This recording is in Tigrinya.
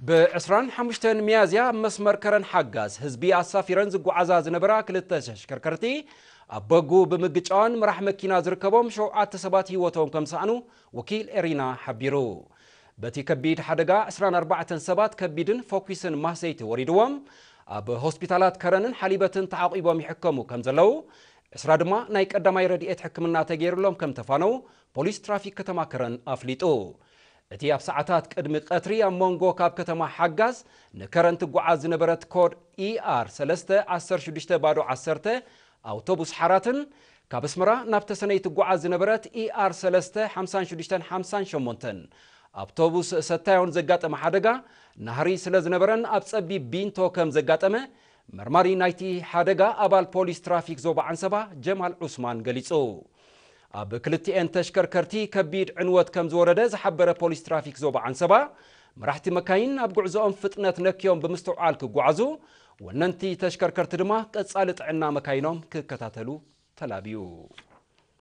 ብ ዕስራን ሓሙሽተን ሚያዝያ ኣብ መስመር ከረን ሓጋዝ ህዝቢ ኣሳፊረን ዝጓዓዛ ዝነበራ ክልተ ተሽከርከርቲ ኣብ በጉ ብምግጫዋን መራሕ መኪና ዝርከቦም ሸውዓተ ሰባት ህይወቶም ከም ዝሰኣኑ ወኪል ኤሪና ሓቢሩ። በቲ ከቢድ ሓደጋ ዕስራን ኣርባዕተን ሰባት ከቢድን ፎኪስን ማህሰይቲ ወሪድዎም ኣብ ሆስፒታላት ከረንን ሓሊበትን ተዓቂቦም ይሕከሙ ከም ዘለዉ፣ ዕስራ ድማ ናይ ቀዳማይ ረድኤት ሕክምና ተገይሩሎም ከም ተፋነው ፖሊስ ትራፊክ ከተማ ከረን ኣፍሊጡ። እቲ ኣብ ሰዓታት ቅድሚ ቀትሪ ኣብ መንጎ ካብ ከተማ ሓጋዝ ንከረን ትጓዓዝ ዝነበረት ኮድ ኢኣር ሰለስተ ዓሰርተ ሽዱሽተ ባዶ ዓሰርተ ኣውቶቡስ ሓራትን ካብ ኣስመራ ናብ ተሰነይ ትጓዓዝ ዝነበረት ኢኣር ሰለስተ ሓምሳን ሽዱሽተን ሓምሳን ሸሞንተን ኣውቶቡስ ሰታዮን ዘጋጠመ ሓደጋ ናህሪ ስለ ዝነበረን ኣብ ጸቢብ ቢንቶ ከም ዘጋጠመ መርማሪ ናይቲ ሓደጋ ኣባል ፖሊስ ትራፊክ ዞባ ዓንሰባ ጀማል ዑስማን ገሊጹ። ኣብ ክልቲኤን ተሽከርከርቲ ከቢድ ዕንወት ከም ዝወረደ ዝሓበረ ፖሊስ ትራፊክ ዞባ ዓንሰባ፣ መራሕቲ መካይን ኣብ ጉዕዞኦም ፍጥነት ነክዮም ብምስትውዓል ክጓዓዙ፣ ወነንቲ ተሽከርከርቲ ድማ ቀጻሊ ጥዕና መካይኖም ክከታተሉ ተላብዩ።